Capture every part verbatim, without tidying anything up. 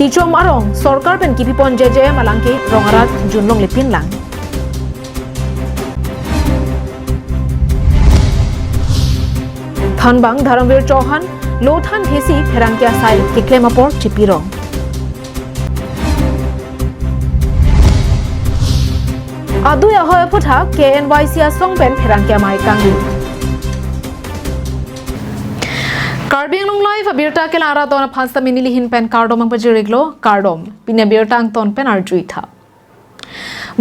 Ichom arong, sorkar pen kipipon J J M alang ke rong arat junlongle pinlang. Thanbang Dharamvir Chauhan, lo than thesi pherangke asai keklem apor chipirong. Adui ahoi aphuthak K N Y C asong pen pherangke amei kangding. Karbi Anglong Live abirta kelang arat don aphan sitame neli ahin pen kardom nangpajir-iklo, kardom. Pini abirta angton pen arju-ik tha.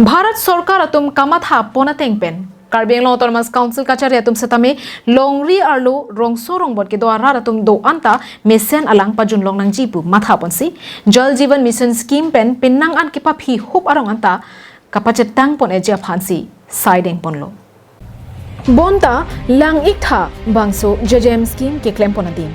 Bharat Sorkar atum kamatha pon ateng pen Karbi Anglong Autonomous Council kachari atum sitame longri arlo rongso rongbot kedo arat atum do-an ta mesen alang pajunlong nangji pu matha ponsi Jal Jeevan Mission Scheme pen penang an kepaphi hup arong anta kapachetang pon-eji aphansi saideng ponlo. Bonta lang-ik tha bangso J J M scheme keklem pon adim.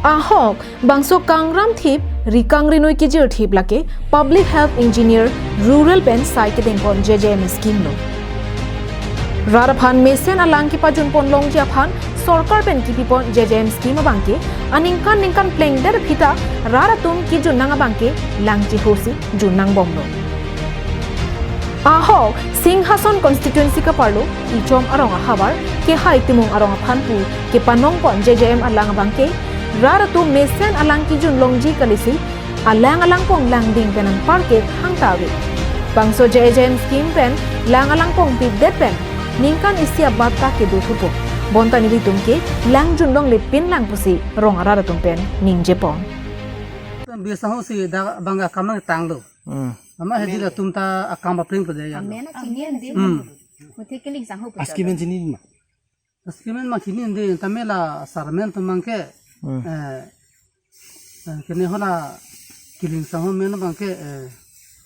Ahok, bangso kangram thip, rikang rinoi kejir thip lake Public Health Engineer Rural pen sai kedeng pon J J M scheme lo. Rat aphan mesen alang kepajun pon longji aphan sorkar pen kipipon J J M scheme abangke aningkan ningkan plengdet aphi ta rat atum kejun nang abangke lang chihosi jun nangbomlo. Ahok, Singhason constituency kaparlo Ichom arong ahavar Kehai Timung arong aphan pu kepanong pon J J M alang abangke rat atum mesen alang kejun longji kalisi alang alangpong langding pen anparke hangta ave. Bangso J J M scheme pen lang alangpong pipdet pen ningkan isi abat ta kedo thupo. Bonta nelitum ke lang junlongle pinlang pusi rong arat atum pen ningje pon. Biasa ho si da bangga kamang tanglo. Hmm. Ama hedi latum ta akam bapring pada ya. Amen a chini ande. Hmm. Muthe kiling sang ho pu. Aski men chini ma. Aski men ma chini ande, tame la sarmen atum abangke. Hmm. Eh, eh, kene hala kiling sang ho men abangke, eh,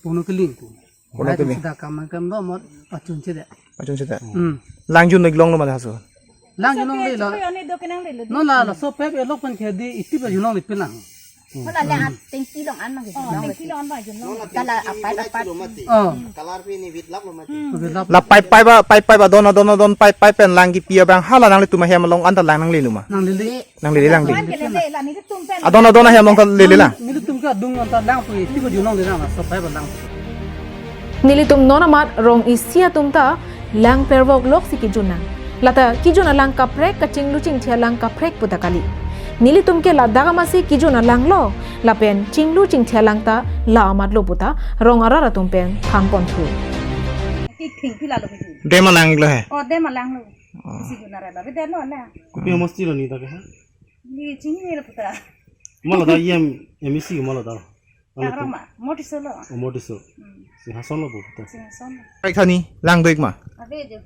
pono kiling ku. Pono kiling. Sida kamang kam do mot pachun chede. Pachun chede. Hmm. Lang junlonglelo ma haso. Lang junlonglelo. Chiklo yone do kenang lelo. Non la, laso pep elok pen ke di iti ba junlongle pinlang. Hala le at tengki long an mang ke. Oh, junlong. Tengki long an mang junlong. Kala apai apai. Oh. Color pi ni wit lap lo mati. Hmm. Wit lap. La pipe pipe ba, pipe pipe ba, don don don pipe pipe pen lang kipi abang hala nanglitum ahem along anta lang nanglelo ma. Nanglele. Nanglele lang di. Wan ke lele, la nelitum pen. Adon adon ahem along ta lele lang. Nelitum ke adung anta lang pu iti ba junlongle lang, laso pipe ba lang. Nelitum non amat rong isi atum ta lang pervok loksi kejun nang. Lata kejun alang kaprek, kachinglu chingthi alang kaprek puta kali. Nelitum ke ladak amatsi kejun alang lo, lapen chinglu chingthi alang ta la amat lo puta rong arat atum pen than pon thu. Ki thing phi la lo ki. Dam alang lo he. Oh, dam alang lo. Oh. Isi jun arai ba, be dam lo la. Kopi homosti lo ni ta ke ha? Ni chini lo puta. Mala da yem M E C mala da. Ano Karoma, Moti solo. Oh, Moti so. Hmm. Singhason lo bu. Singhason. Pai thani, lang do-ik ma. Ave jo.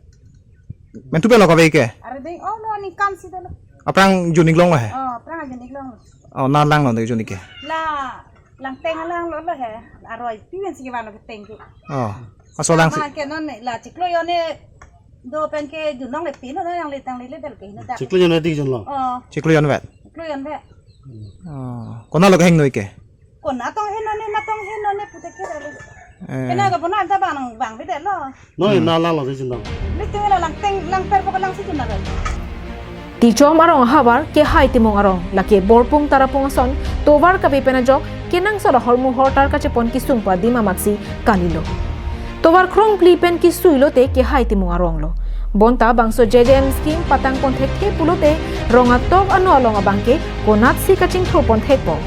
Men tu pelo ka ave ke? Are ding, oh, lo ni kam si dolo. Aphrang jun-ik long lo he? Oh, aphrang jun-ik long. Oh, na lang lo de jun-ik ke. La, lang teng lang lo lo he. Aroi, pi men si ke van lo ke teng ke. Oh. Aso lang si. Ma ke non ne, la chiklo yone do pen ke junlongle pin lo, yang le tang le le del ke hino da. Chiklo yone di junlong. Oh. Chiklo yon vet. Chiklo yon vet. Oh. Kona lo ke heng noi ke? Kona tong heno ne, na tong heno ne pute ke dalo. Eh. Kena ka pona ta bang bang bide lo. No, na lang lo si jindang. Ni teng la lang teng lang per pok lang si jindang. Ichom arong ahavar Kehai Timung arong, lake Borpung Tarapung ason, tovar kave pen ajok, kenangsot ahormu hortar kachepon kesung pu adim amatsi kalilo. Tovar krongphli pen kesui lote Kehai Timung arong lo. Bonta bangso J J M scheme patang pon thekthe pulote rong atok ano along abangke konatsi kachingthur pon thekpo.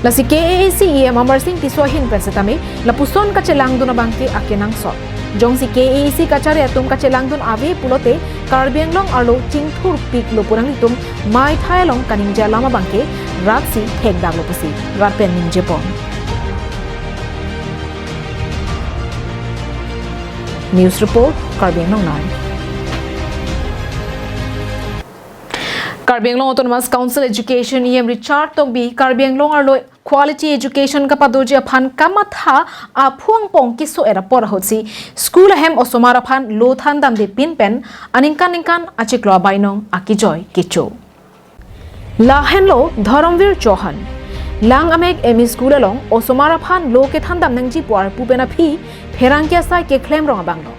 Lasi K A A C E M Amarsing Tisso ahin pen setame lapuson kachelangdun abangke akenangsot. Jongsi K A A C kachari atum kachelangdun ave pulote Karbi Anglong arlo chingthurpik lo pu nanglitum maithai along kaningje alam abangke ratsi thekdak lo pusi rat pen ningje pon. News report, Karbi Anglong Live. Karbi Anglong Autonomous Council Education E M Richard Tokbi Karbi Anglong arlo quality education kapadoji aphan kamatha aphu angpong keso-et apor ahutsi school ahem osomar aphan lo than damde pin pen aningkan ningkan achiklo abainong akejoi kecho. Lahenlo Dharamvir Chauhan. Langamek M E School along osomar aphan lo kethandam nangji pu arpu pen aphi pherangke asai keklem rong abang lo.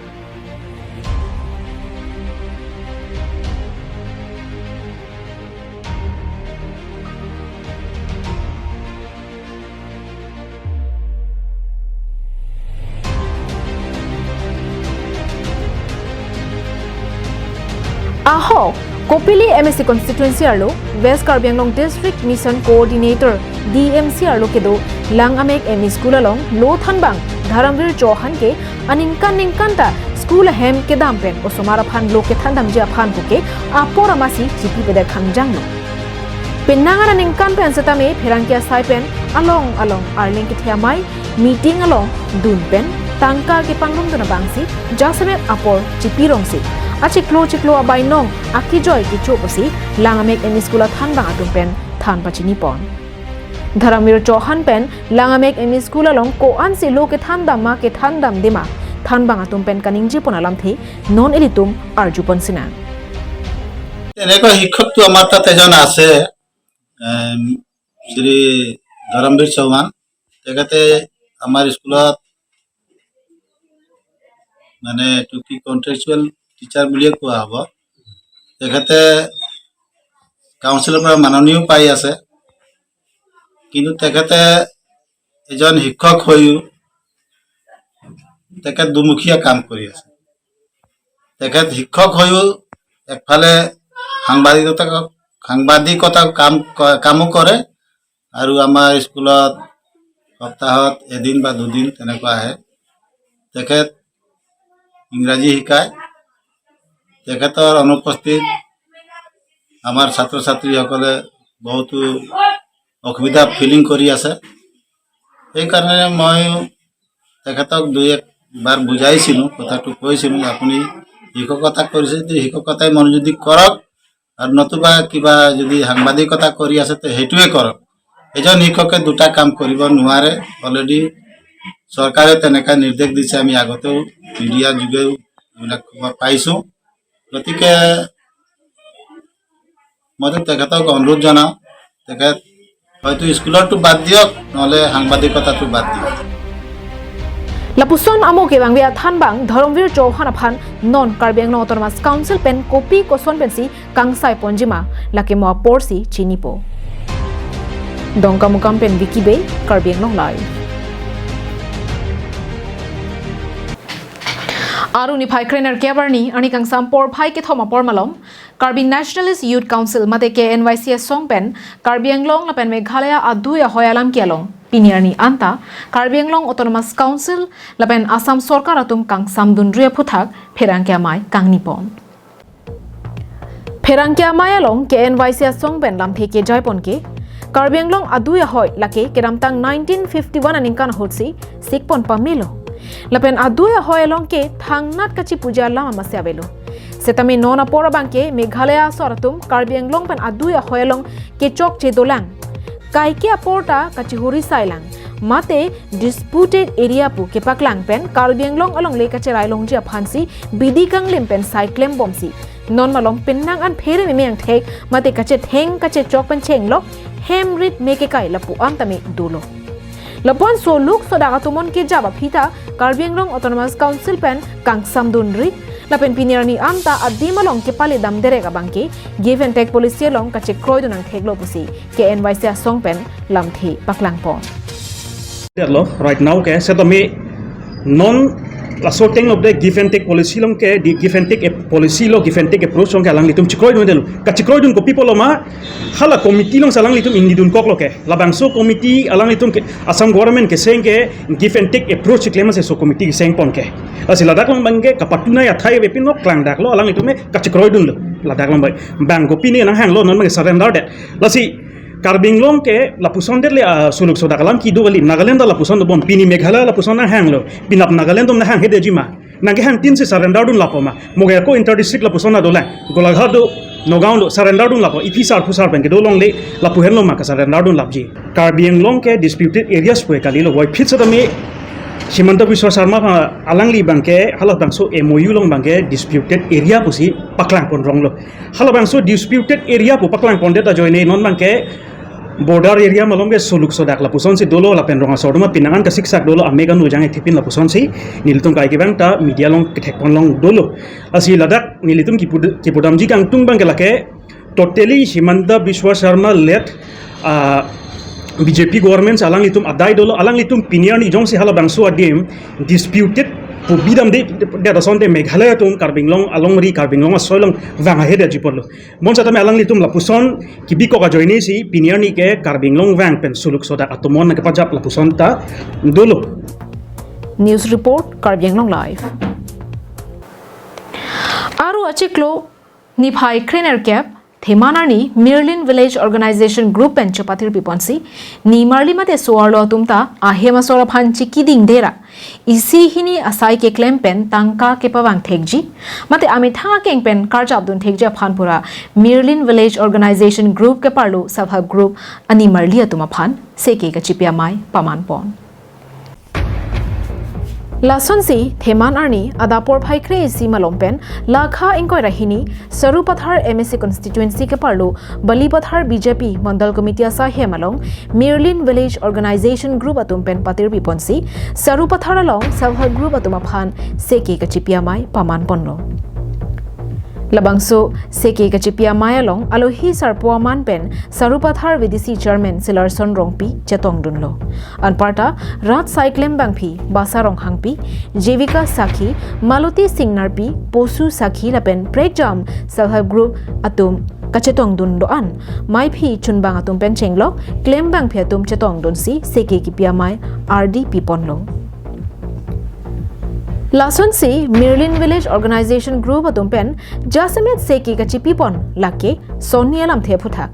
Ahok, Kopili M A C constituency arlo West Karbi Anglong District Mission Coordinator, D M C arlo kedo Langamek M E School along lo thanbang Dharamvir Chauhan ke aningkan ningkan ta school ahem kedam pen osomar aphan lo kethandamji aphan puke apor amatsi chipi pedet khangjang lo. Penang aningkan pen setame pherangke asai pen along along arleng kethe amei meeting along dun pen tangka kepangrumdun abangsi jasemet apor chipi rongsi achiklo chiklo abainong akejoi kecho pusi Langamek M E School athanbang atum pen than pachini pon. Dharamvir Chauhan pen Langamek M E School along ko-ansi lo kethandam ma kethandamde ma thanbang atum pen kaningje pon alamthe non ilitum arju pon sinang. তেনেকুৱা শিক্ষকটো আমাৰ তাত এজন আছে, এম, শ্ৰী ধৰমবীৰ চৌহান। তেখেতে আমাৰ স্কুলত মানে এইটো কি কণ্ট্ৰেকচুৱেল টিচাৰ বুলিয়ে কোৱা হ'ব। তেখেতে কাউন্সিলৰ পৰা মাননীও পাই আছে, কিন্তু তেখেতে এজন শিক্ষক হৈও তেখেত দুমুখীয়া কাম কৰি আছে। তেখেত শিক্ষক হৈও একফালে সাংবাদিকতা, সাংবাদিকতা কাম ক-, কামো কৰে আৰু আমাৰ স্কুলত সপ্তাহত এদিন বা দুদিন তেনেকুৱা আহে। তেখেত ইংৰাজী শিকায়। তেখেতৰ অনুপস্থিত আমাৰ ছাত্ৰ ছাত্ৰীসকলে বহুতো অসুবিধা ফিলিং কৰি আছে। সেইকাৰণে মই তেখেতক দুই একবাৰ বুজাইছিলোঁ, কথাটো কৈছিলোঁ যে আপুনি শিক্ষকতা কৰিছে যদি শিক্ষকতাই মনোযোগী কৰক, আৰু নতুবা কিবা যদি সাংবাদিকতা কৰি আছে তে সেইটোৱে কৰক। এজন শিক্ষকে দুটা কাম কৰিব নোৱাৰে, অলৰেডি চৰকাৰে তেনেকা নিৰ্দেশ দিছে, আমি আগতেও মিডিয়াৰ যোগেও এইবিলাক খবৰ পাইছোঁ। গতিকে মইতো তেখেতক অনুৰোধ জনাওঁ, তেখেত হয়তো স্কুলৰটো বাদ দিয়ক, নহ'লে সাংবাদিকতাটো বাদ দিয়ক। Lapuson amo kevangve athanbang Dharamvir Chauhan aphan non Karbi Anglong Autonomous Council pen kopi koson pensi kangsai ponji ma, lake mo aporsi chinipo. Dongkamukam pen Vicky Bey, Karbi Anglong Live. Aru niphai krenerkep arni, arni kangsam porphai kethom apor malom, Karbi Nationalist Youth Council mate K N Y C asong pen Karbi Anglong lapen Meghalaya adui ahoi alam ke along pini arni anta Karbi Anglong Autonomous Council lapen Assam Sorkar atum kangsamdunri aphuthak pherangke amei kangni pon. Pherangke amei along K N Y C asong pen lamthe kejai pon ke, Karbi Anglong adui ahoi lake kedamtang nineteen fifty-one aningkan ahutsi sik pon pamelo. Lapen adui ahoi along ke thangnat kachipuji alam amatsi avelo. Setame non apor abang ke Meghalaya asor atum Karbi Anglong pen adui ahoi along kechokche dolang. Kaike apor ta kachihuri sailang. Mate disputed area pu kepaklang pen Karbi Anglong alongle kacherai longji aphansi bidi kanglim pen sai klembomsi non malom penang an phere meme angthek mate kachetheng kachechok pen chenglok hem rit me kekai lapu-an tame dolo. Lapu-an soluk sodak atum on kejap aphi ta Karbi Anglong Autonomous Council pen kangsamdunri, lapen pini arni anta adim along kepale dam derek abang ke give and take policy along kachekroidun angtheklo pusi K N Y C asong pen lamthe paklang pon. Lo, right now ke setame non laso ateng lo de give and take policy along ke, di give and take ap-, policy lo give and take approach along ke alanglitum chekroidundelo. Kachekroidun kopi pulo ma, hala committee alongsi alanglitum ingnidunkoklo ke. Labangso committee alanglitum ke Assam government keseng ke give and take approach keklem si laso committee keseng pon ke. Lasi ladak along abang ke kapatunai athai avepinlo, klangdaklo, alanglitum ke kachekroidunlo. Ladak along abang, bang kopi ne nanghanglo, non abang surrender det. Lasi Karbi Anglong ke lapuson det le, ah, soluk sodak alam kedo kali, Nagaland ta lapuson dobom, pini Meghalaya lapuson nanghanglo, penap Nagaland atum nanghanghe detji ma. Nangkehang tin si surrender dun lapo ma. Moge ako inter district lapuson na dolang. Golaghat do, Nagaon do, surrender dun lapo. Iphi sar phu sar pen kedo longle lapu henlo ma kasurrender dun lapji. Karbi Anglong ke disputed areas pu kalilo. Voiphit setame Himanta Biswa Sarma aphan alangli abang ke halabangso M O U along abang ke disputed area pusi paklang pon ronglo. Halabangso disputed area pu paklang pondet ajoine non abang ke Border area malom ke suluk sodak lapusonsi dolo, lapen rong asor atum aphan pinangan kasiksak dolo, amek anu jang ethipin lapusonsi nelitum kai kevang ta media along kethekpon long dolo. Lasi ladak nelitum kipu-, kipudamji kangtung abang ke lake totally Himanta Biswa Sarma led, ah, B J P government alanglitum adai dolo, alanglitum pini arni jongsi halabangso adim disputed pu bidamde, det asonte Meghalaya atum Karbi Anglong alongri, Karbi Anglong asoi along vang ahe detji apotlo. Bonsitame alanglitum lapuson kebikok ajoinesi pini arni ke Karbi Anglong vang pen suluk sodak atomon nangkepajap lapuson ta dolo. News report, Karbi Anglong Live. Aru achiklo niphai krenerkep Theman arni Mirlin Village Organization Group pen chepathirpiponsi nimarli mate so-arlo atum ta ahem asor aphan chikiding dera isi hini asai keklem pen tangka kepavang thekji mate amethang akeng pen karjapdun thekji aphan pura Mirlin Village Organization Group keparlo Self Help Group animarli atum aphan seke kachipi amei pamanpon. Lasonsi Theman arni adap porphai kre-isi malom pen lakha ingkoi ra hini Sarupathar M A C constituency keparlo Balipathar B J P Mandal Committee asai hem along Mirlin Village Organization Group atum pen pathirpiponsi Sarupathar along Self Help Group atum aphan seke kachipi amei pamanponlo. Labangso seke kachipi amei along alohi sarpo aman pen Sarupathar V D C Chairman Silarson Rongpi chetongdunlo. Anparta rat asai klembangpi Basa Ronghangpi, Jivika Sakhi, Maloti Singnarpi, Posu Sakhi lapen prekjam Self Help Group atum kachetongdun do-an meiphi chunbang atum pen chenglok klembangpi atum chetongdunsi seke kipi amei ardi piponlo. Lasonsi Mirlin Village Organization Group atum pen jasemet seke kachipipon lake sonni alamthe aphuthak.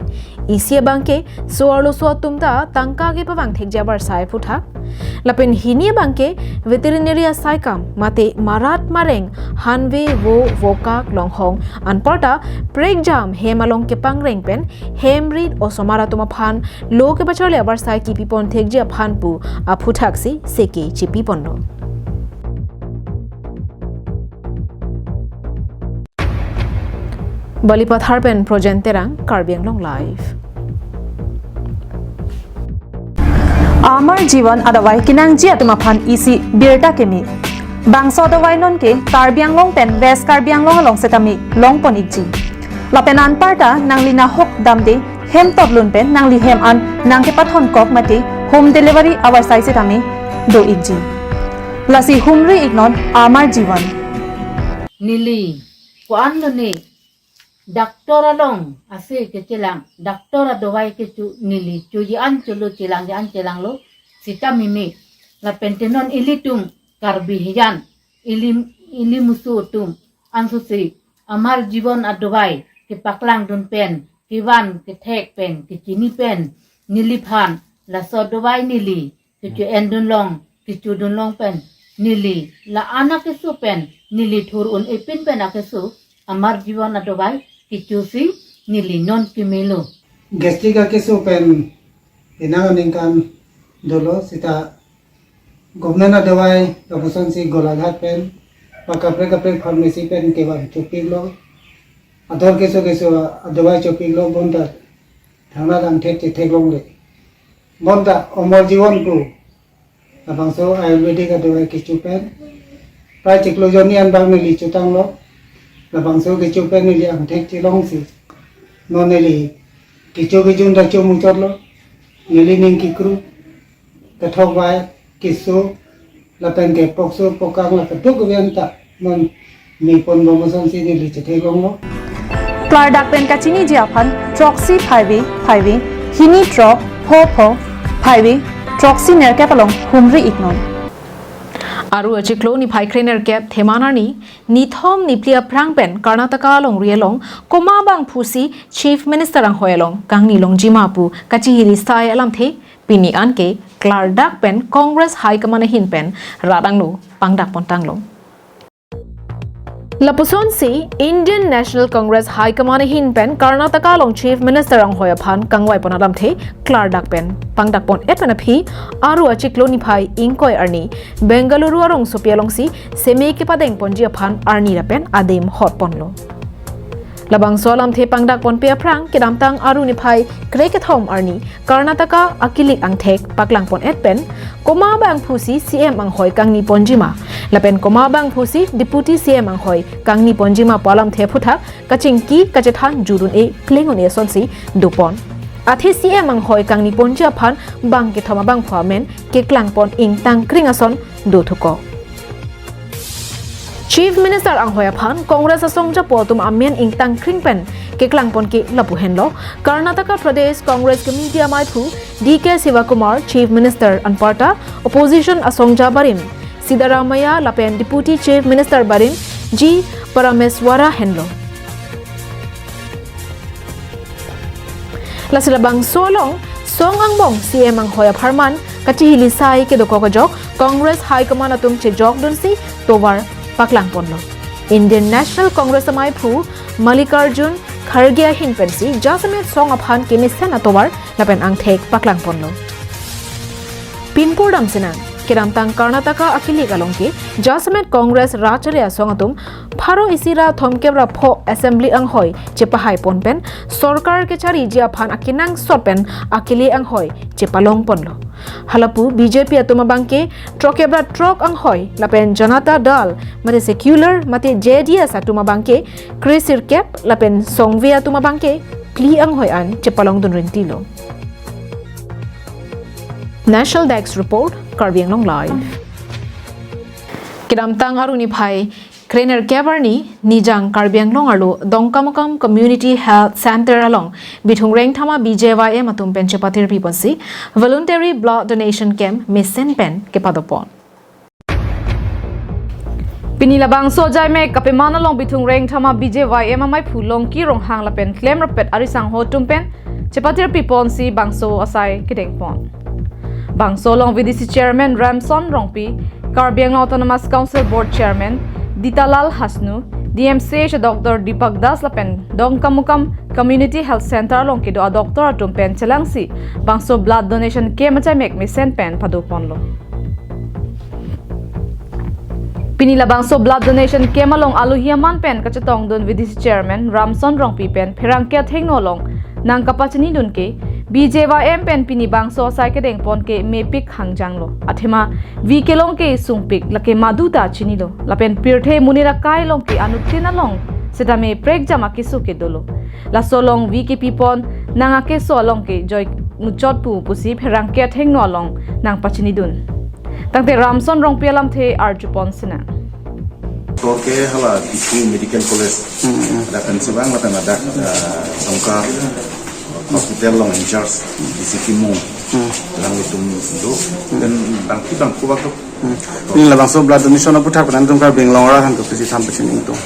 Isi abangke so-arlo so atum ta tangka kepavang thekji abarsai aphuthak. Lapen hini abangke veterinary asai kam mate marat mareng hanve vo vokak longhong anparta prekjam hem along kepangreng pen hem rit osomar atum aphan lo kepacharli abarsai kipipon thekji aphan pu aphuthaksi seke chipiponlo. Balipathar pen Projen Terang, Karbi Anglong Live. Amar Jivan adawai kenangji atum aphan isi birta keme. Bangso adawai nonke Karbi Anglong pen West Karbi Anglong along setame longpon ikji. Lapen anparta nangli nahok damde hem totlun pen nangli hem an nangkepathon kok mate home delivery abarsai setame do ikji. Lasi humri iknon Amar Jivan. Neli ko-an lone doctor along ase kechelang, doctor adawai kecho neli choji an cholo, chelang ji an chelanglo sita meme. Lapen te non ilitum Karbi hijan, ili, ili musu atum ansose Amar Jivan adawai kepaklangdun pen, kevan kethek pen, kechini pen, neliphan laso adawai neli kecho-endun long, kechodun long pen, neli la-an akeso pen, neli thur un-epin pen akeso Amar Jivan adawai kechosi neli non kemelo. Gastric akeso pen penang aningkan dolo sita government adawai lapuson si Golaghat pen pa kaprek kaprek pharmacy pen kevan chopiklo. Ador keso keso adawai chopiklo bonta thangnalang thek chetheklongle. Bonta Amar Jivan pu labangso ayurvedic adawai kecho pen prai chiklo jonni an bang neli chotanglo. Labangso kecho pen neli angthek chelongsi non neli kecho kejun ta chomuchotlo. Neli ning kekru, kethok vai, keso, lapen ke pokso pokang la keduk kevian ta non mepon bom asonsi neli chetheklonglo. Klardak pen kachiniji aphan throksi phaivi phaivi hini throk pho pho phaivi throksi nerkep along humri iknon. Aru achiklo niphai krenerkep Theman arni nithom niphli aphrang pen Karnataka alongri along komat abangphusi Chief Minister anghoi along kangni longjima pu kachihiri sai alamthe pini anke klardak pen Congress High Command ahin pen rat angno pangdakpontanglo. Lapusonsi Indian National Congress High Command ahin pen Karnataka along Chief Minister anghoi aphan kangvaipon alamthe klardak pen pangdakpon-et pen aphi aru achiklo niphai ingkoi arni Bengaluru arongsopi alongsi seme kepadengponji aphan arni lapen adim hotponlo. Labangso alamthe pangdak ponpe aphrang kedamtang Aru niphai krekethom arni Karnataka akilik angthek paklang pon-et pen, komat abangphusi C M anghoi kangni ponjima lapen komat abangphusi Deputy C M anghoi kangni ponjima pu alamthe aphuthak kachingki kachethan jur un-e pleng un-e asonsi dopon. Athe C M anghoi kangni ponji aphan bang kethom abangphu amen keklang pon ingtangkring ason dothuko. Chief Minister anghoi aphan Congress asongjapo atum amen ingtangkring pen keklang pon ke lapu henlo. Karnataka Pradesh Congress Committee amaiphu D K Sivakumar, Chief Minister anparta opposition asongja barim Siddaramaiah lapen Deputy Chief Minister barim G Parameswara henlo. Lasi labangso along song angbong C M anghoi apharman kachihili sai kedokok ajok Congress High Command atum chejokdunsi tovar paklang ponlo. Indian National Congress amaiphu Mallikarjun Kharge ahin pensi jasemet song aphan kemesen atovar lapen angthek paklang ponlo. Pinpur damsinang, kedamtang Karnataka akilik along ke jasemet Congress rachale asong atum pharo isi ra thomkep ra pho Assembly anghoi chepahai pon pen sorkar kechariji aphan akenangsot pen akele anghoi chepalong ponlo. Halapu B J P atum abangke throkkep ra throk anghoi lapen Janata Dal mate secular mate J D S atum abangke kresirkep lapen songve atum abangke phli anghoi an chepalongdun rintilo. National Desk Report, Karbi Anglong Live. Kedamtang Aru niphai krenerkep arni nijang Karbi Anglong arlo Dongkamukam Community Health Center along Bithung Rengthama B J Y M atum pen chepatirpi ponsi voluntary blood donation camp mesen pen kepadopon. Pini labangso ajaimek kapeman along Bithung Rengthama B J Y M amaiphu Longki Ronghang lapen klemrapet arisangho atum pen chepatirpi ponsi bangso asai kedeng pon. Bangso along V D C Chairman Ramson Rongpi, Karbi Anglong Autonomous Council Board Chairman Ditalal Hasnu, D M C H Doctor Deepak Das lapen Dongkamukam Community Health Center along kedo a-doctor atum pen chelangsi bangso blood donation camp ajaimek mesen pen padoponlo. Pini labangso blood donation camp along alohi aman pen kachetongdun V D C Chairman Ramson Rongpi pen pherangke athengno along nangkapachinidun ke B J Y M pen pini bangso asai kedeng pon ke mepik hangjanglo. Athema V kelong ke sungpik lake maduta chinilo. Lapen pirthe monit akai along ke anuttin along setame prekjam akeso ke dolo. Laso along V kepi pon nang akeso along ke joi muchot pu pusi pherangke athengno along nangpachinidun. Tangte Ramson Rongpi alamthe arjupon sinang. Tor ke hala Diphu Medical College. Hmm, hmm. Ada kan sebang mata ada, eh, Songka Hospital along in charge D C Kimung. Hmm. Alanglitum do. Hmm. Dan bangki bangku waktu. Hmm. Pini labangso blood donation aphuthak pen nangtum Karbi Anglong arat aphan kopisi than pachini nangtum?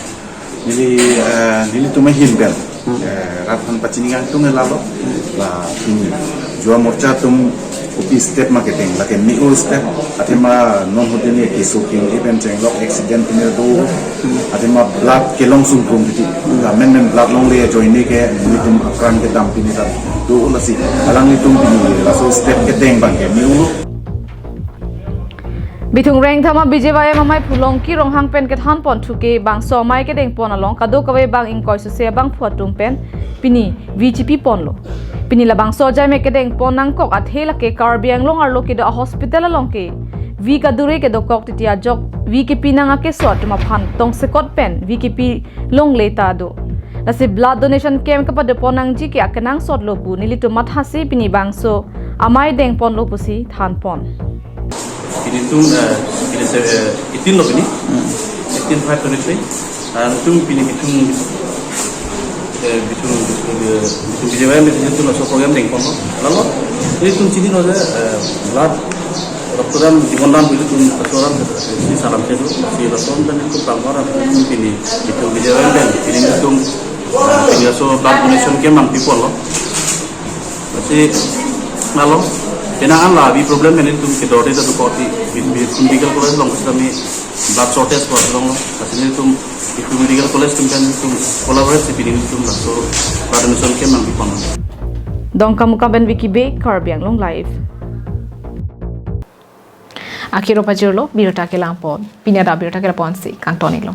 Neli, eh, nelitum ahin pen. Hmm. Eh, rat aphan pachini nangtum lalo. La, hmm, Yuva Morcha atum kopi step ma kedeng, lake me-ul step, athema non hote ne keso kingli pen chenglok accident pine do, athema blood kelong sungkrum titi, la menmen blood longle ajoine ke nelitum apran kedam pine ta do lasi, alanglitum pini laso step kedeng abang ke me-ul. Bithung Rengthama B J Y M amaiphu Longki Ronghang pen kethan pon thuke bangso amai kedeng pon along kadokave bang ingkoi suse abangphu atum pen pini V chepi ponlo. Pini labangso ajaimek kedeng pon nangkok athe lake Karbi Anglong arlo kedo a-hospital along ke V kadure kedokok titi ajok V kepi nang akeso atum aphan tongsekot pen V kepi longle ta do. Lasi blood donation camp kapado pon nangji ke akenangsot lo pu nelitum mathasi pini bangso amai deng ponlo pusi than pon. Pini tum, eh, pini se, eh, eighteen lo pini. Hmm. Eighteen five twenty-three. Ah, tum pini Bithung, eh, Bithung, Bithung, eh, Bithung B J Y M tum laso program deng ponlo. Lalo, pini tum chinilo je, eh, blood, rokto dan, jibon dan, pini tum laso dan, si salam chedu, si laso dan tum pangwar, tum pini Bithung B J Y M pen, pini tum, ah, pini laso blood donation camp nangpi ponlo. Lasi, lalo, kena an la, V problem ini tum kedorde ta tu koti, V, V, Medical College along kami blood shortage ko along lo. Lasi nelitum, V Medical College atum kan tum collaborate si pini tum laso blood donation camp nangpi pon. Dongkamukam pen Vicky Bey, Karbi Anglong Live. Akiro pajirlo, birta kelang pon. Pini adap birta kelang ponsi, kangton iklo.